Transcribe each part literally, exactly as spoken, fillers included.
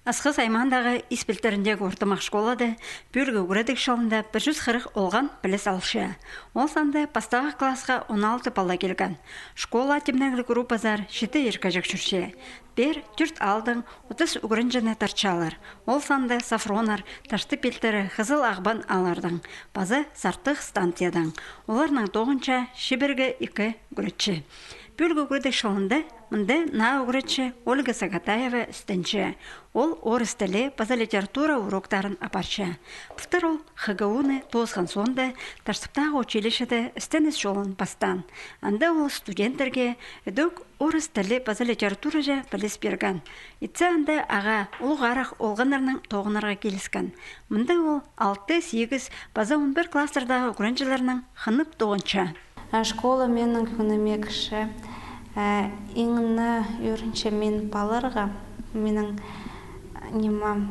Асхыс аймаандағы Ис пилтіріндегі ортымах школада пӱӱлгі ӱгредіг чылында пір чӱс хырых олған піліс алча. Ол санда пастағы классха он алты пала килген. Школа тимнегліг группазар читі иркеҷек чӧрче. Пеер тӧрт аалдаң отыс ӱгренҷіні тартчалар. Ол санда Софроннар, Ташты пилтірі, Хызыл Ағбан ааллардаң, паза Сартых станциядаң. Оларның тоғынча чибіргі ікі ӱгретчі. Пӱӱлгі ӱгредіг чылында мында наа ӱгретчі Ольга Сагатаева істенче. Ол орыс тілі паза литература уроктарын апарча. Пылтыр ол Х Г У-ны тоосхан соонда Таштыптағы училищеде істеніс чолын пастаан. Анда ол студенттерге ідӧк орыс тілі паза литератураҷа піліс пирген. Итсе анда ағаа улуғ арах олғаннарнаң тоғынарға киліскен. Мында ол алты, сигіс паза он пір класстардағы ӱгренҷілернең хынып тоғынча. Школа минің кӧңніме кірче. Иң не ӧрінчем мин паларға, минің ниме,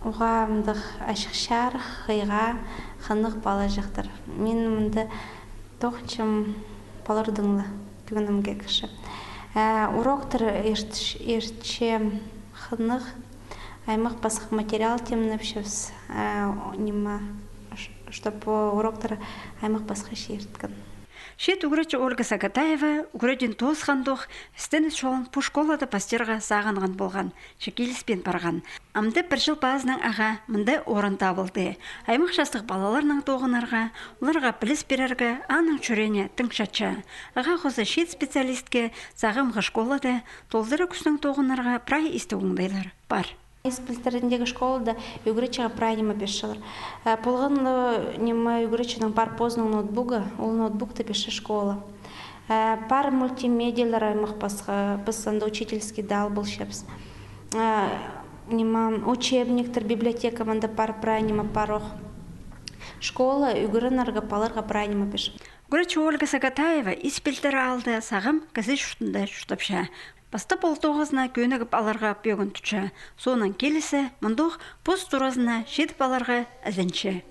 уғаа мындағ ачых чарых, хыйға, хынығ палаҷахтар. Мин мында тоғынчам паларның ла, кӧңніме кірче. Уроктар иртче хынығ, аймах-пасха материал тимнепчебіс, ниме, чтоб уроктар аймах-пасха ирткен. Чиит ӱгретчі Ольга Сагатаева ӱгредін тоосхандох істеніс чолын пу школада пастирға сағынған полған, че киліспин парған. Амды пір чыл пазынаң ағаа мында орын табылды. Аймах частығ палаларнаң тоғынарға, оларға піліс пирерге аның чӱреене тың чатча. Ағаа хоза чиит специалистке сағамғы школада толдыра кӱснең тоғынарға прай истіг оңдайлар пар. Ис пилтіріндегі школада ӱгретчіге прай ниме пирчелер. Полған ла ниме, ӱгретчінің пар позының ноутбугы, ол ноутбукты пирче школа. Пар мультимедиялар аймах-пасха, піс анда учительский дал полчабыс. Ниме, учебниктер, библиотека мында пар, прай ниме пар ох. Школа ӱгренерге паларға прай ниме пирче. Ӱгретчі Ольга Сагатаева Ис пилтірі аалда сағам кізі чуртында чуртапча. Пастап ол тоғызына кӧнігіп аларға пӧгін тутча. Соонаң киліссе, мындох пос туразына читіп аларға ізенче.